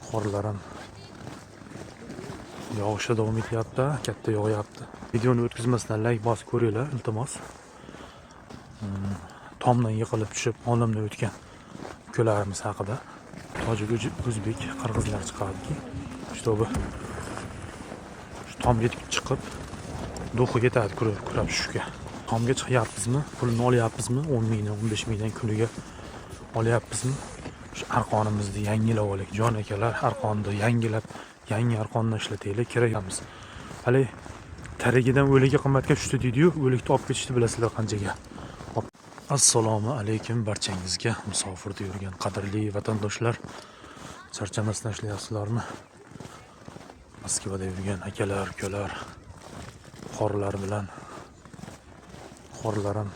Qorlar ham yog'ishda davom etyapti, katta yog'yapti. Videoni o'tkazmasdan layk bosib ko'ringlar, iltimos. Tomdan yiqilib tushib olamdan o'tgan ukalarimiz haqida. Tojik, o'zbek, qirg'izlar chiqadiki, чтобы shu tomga chiqib, дух i ketadi kurab tushishga. Tomga chiqyapmizmi, pulini olyapmizmi, 10 mingdan, 15 mingdan kuniga olyapmizmi, shu arqonimizni yangilab olaylik, jon akalar. Arqonni yangilab, yangi arqondan ishlataylik, kerak emas. Haligi tirigidan o'ligi qimmatga tushdi deydiyu, o'likni olib ketishdi, bilasizlar qanchaga. Assalomu alaykum barchangizga, musofirda yurgan qadrli vatandoshlar. Charchamasdan ishlayapsizlarmi? Moskvada yurgan akalar, ukalar, qorlar bilan, qorlar ham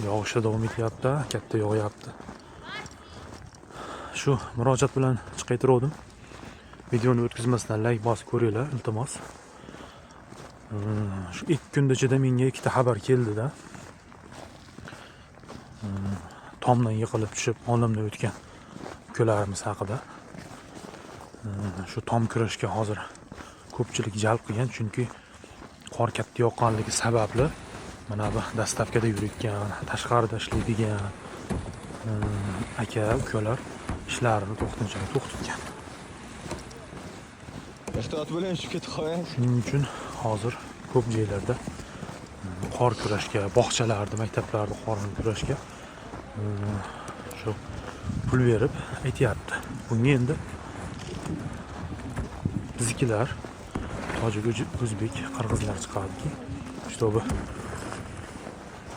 yog'ishda davom etyapti, katta yog'yapti. Shu murojaat bilan chiqaytiruvdim. Videoni o'tkazmasdan layk bosib ko'ringlar, iltimos. Shu 2 kunda ichida menga ikkita xabar keldida, tomdan yiqilib tushib olamdan o'tgan ukalarimiz haqida. Shu tom kurashga hozir ko'pchilik jalb qilgan, chunki qor katta yoqqanligi sababli mana bu доставка da yurayotgan, tashqarida ishlaydigan aka ukalar ishlarini to'xtinchalik to'xtatgan. Ehtiyot bo'ling, tushib ketib qolmang. Shuning uchun hozir ko'p joylarda qor kurashga, bog'chalarda, maktablarda qorni kurashga shu pul berib aytyapti. Bunga endi biznikilar, tojik, o'zbek, qirg'izlar chiqadiki, чтобы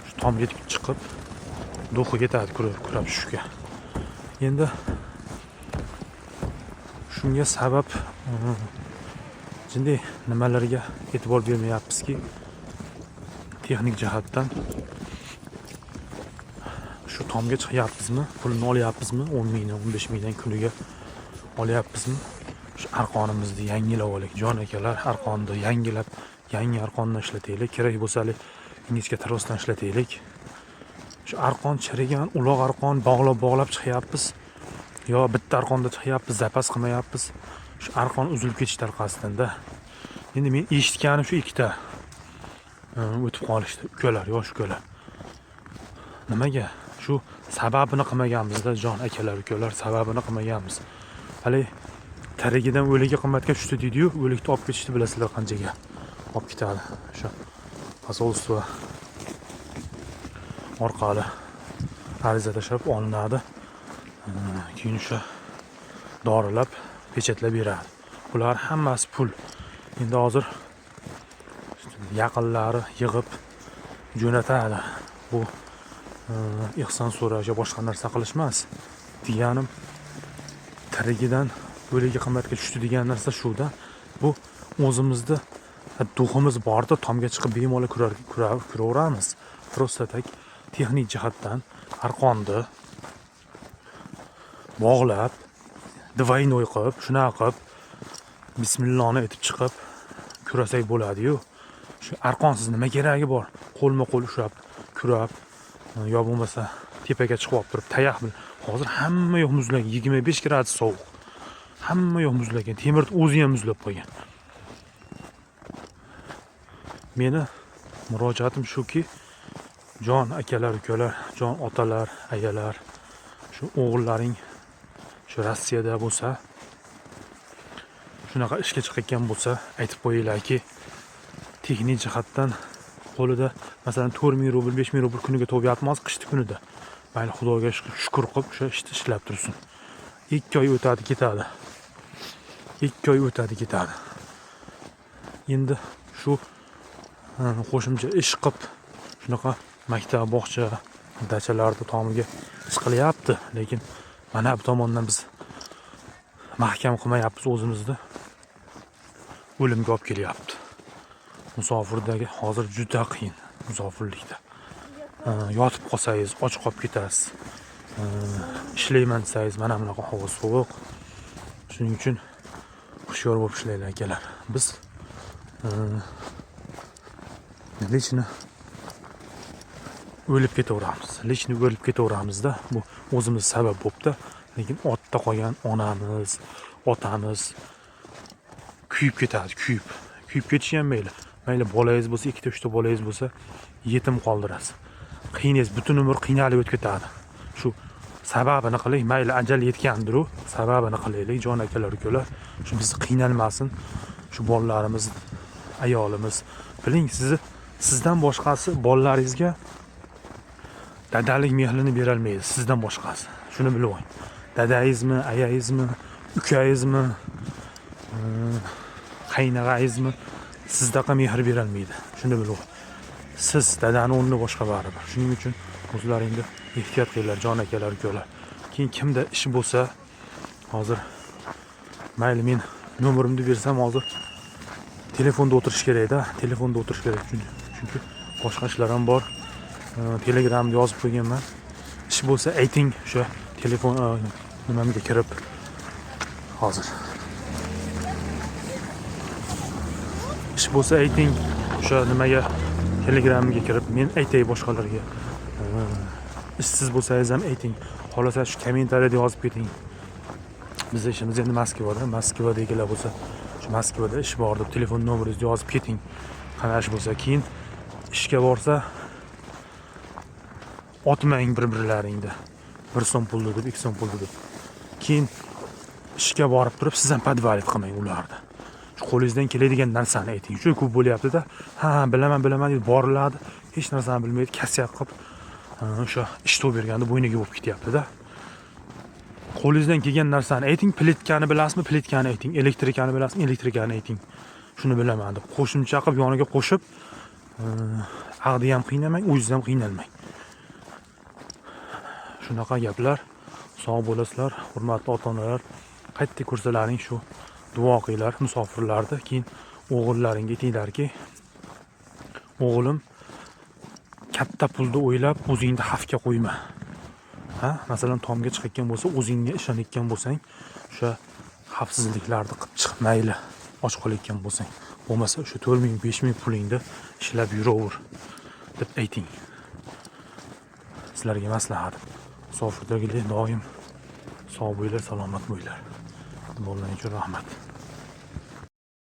shu tomga chiqib, дух i ketadi kurab tushishga. Endi shunga sabab jinday nimalarga e'tibor bermayapmizki, texnik jihatdan shu tomga chiqyapmizmi, pulini olyapmizmi, 10 mingdan, 15 mingdan kuniga olyapmizmi, shu arqonimizni yangilab olaylik, jon akalar. Arqonni yangilab, yangi arqondan ishlataylik, kerak bo'lsa haligi ingichka trosdan ishlataylik. Shu arqon chirigan, uloq arqon bog'lab bog'lab chiqyapmiz yo bitta arqonda chiqyapmiz, запас qilmayapmiz. Shu arqon uzilib ketish orqasidanda. Endi men eshitganim shu ikkita o'tib qolishdi ukalar, yosh ukalar. Nimaga? Shu sababini qilmaganmizda, jon akalar, ukalar, sababini qilmaganmiz. Haligi tirigidan o'ligi qimmatga tushdi deydiyu, o'likni olib ketishdi, bilasizlar qanchaga olib ketadi. O'sha посольство orqali ariza tashlab olinadi, keyin o'sha dorilab, pechatlab beradi. Bular hammasi pul. Endi hozir yaqinlari yig'ib jo'natadi. Bu ehson so'rash yo boshqa narsa qilish emas deganim, tirigidan o'ligi qimmatga tushdi degan narsa shuda. Bu o'zimizni дух imiz borda, tomga chiqib bemalol kuraveramiz. Просто так texnik jihatdan arqonni bog'lab, двойной qilib, shunaqa qilib, bismilloni aytib chiqib kurasak bo'ladiyu. Shu arqonsiz nima keragi bor? Qo'lma qo'l ushlab kurab yo bo'lmasa tepaga chiqib olib turib tayoq bilan. Hozir hamma yoq muzlagan, 25 gradus sovuq, hamma yoq muzlagan, temirni o'zi ham muzlab qolgan. Meni murojaatim shuki, jon akalar, ukalar, jon otalar, ayalar, shu o'g'illaring shu Rossiyada bo'lsa, shunaqa ishga chiqayotgan bo'lsa, aytib qo'yinglarki, texnik jihatdan qo'lida, masalan, 4000 rubl, 5000 rubl kuniga topyapmi hozir qishni kunida, mayli, xudoga shukur qilib o'sha ishni ishlab tursin. 2 oy o'tadi, ketadi, 2 oy o'tadi, ketadi. Endi shu qo'shimcha ish qilib, shunaqa maktab, bog'cha, dachalarni tomiga chiqilyapti, lekin mana bu tomondan biz mahkam qilmayapmiz o'zimizni, o'limga olib kelyapti. Musofirdagi hozir juda qiyin musofirlikda. Yotib qolsangiz, och qolib ketasiz. Ishlayman desangiz, mana bunaqa havo sovuq. Shuning uchun hushyor bo'lib ishlanglar, akalar. Biz лично o'lib ketaveramiz, лично o'lib ketaveramizda. Bu o'zimiz sabab bo'libdi. Lekin ortda qolgan onamiz, otamiz kuyib ketadi, kuyib. Kuyib ketishi ham mayli. Mayli, bolangiz bo'lsa, ikkita, uchta bolangiz bo'lsa, yetim qoldirasiz. Qiynaysiz, butun umr qiynalib o'tib ketadi. Shu sababini qiling, mayli, ajal yetgandir-u, sababini qilaylik, jon akalar, ukalar. Shu bizni qiynalmasin. Shu bolalarimiz, ayolimiz. Biling, sizni, sizdan boshqasi bolalaringizga dadalik mehrini berolmaydi, sizdan boshqasi. Shuni bilib oling. Dadangizmi, ayangizmi, ukangizmi, qaynog'angizmi sizdaqa mehr berolmaydi. Shuni bilib oling. Siz dadani o'rni boshqa baribir. Shuning uchun o'zlaringni ehtiyot qilinglar, jon akalar, ukalar. Keyin kimda ish bo'lsa, hozir mayli, men nomerimni bersam, hozir telefonda o'tirish kerakda, telefonda o'tirish kerak, chunki boshqa ishlar ham bor. Telegramda yozib qo'yganman. Ish bo'lsa ayting, o'sha telefon nimamga kirib hozir. Ish bo'lsa ayting, o'sha nimaga, Telegramga kirib men aytay boshqalarga. Ishsiz bo'lsangiz ham ayting. Xohlasa shu kommentariyada yozib keting. Bizni ishimiz endi Moskvada, Moskvadagilar bo'lsa, shu Moskvada ish bor deb telefon nomeringizni yozib keting. Qanday ish bo'lsa, keyin ishga borsa otmang bir-birlaringni. 1 so'm pulni deb, 2 so'm pulni deb. Keyin ishga borib turib siz ham подвалить qilmang ularni. Shu qo'lingizdan keladigan narsani ayting. Juda ko'p bo'lyapti-da. Ha, bilaman, bilaman deb boriladi. Hech narsani bilmaydi, косяк qilib, o'sha ish topib berganda bo'yniga bo'lib ketyapti-da. Qo'lingizdan kelgan narsani ayting, plitkani bilasizmi, plitkani ayting, elektrikani bilasizmi, elektrikani ayting. Shuni bilaman deb qo'shimcha qilib yoniga qo'shib, ag'di ham qiynamang, o'zingiz ham qiynalmang. Shunaqa gaplar. Sog' bo'lasizlar, hurmatli ota-onalar. Qayerda ko'rsalaring shu duo qilinglar musofirlarni. Keyin o'g'illaringga aytinglarki, o'g'lim, katta pulni o'ylab o'zingni xavfga qo'yma. Ha, masalan, tomga chiqayotgan bo'lsa, o'zingga ishonayotgan bo'lsang, o'sha xavfsizliklarni qilib chiq, mayli, och qolayotgan bo'lsang. Bo'lmasa o'sha 4000, 5000 pulingni ishlab yuraver deb ayting. Sizlarga maslahat. Musofirdagilar doim sog' bo'linglar, salomat bo'linglar. Bolalar uchun rahmat.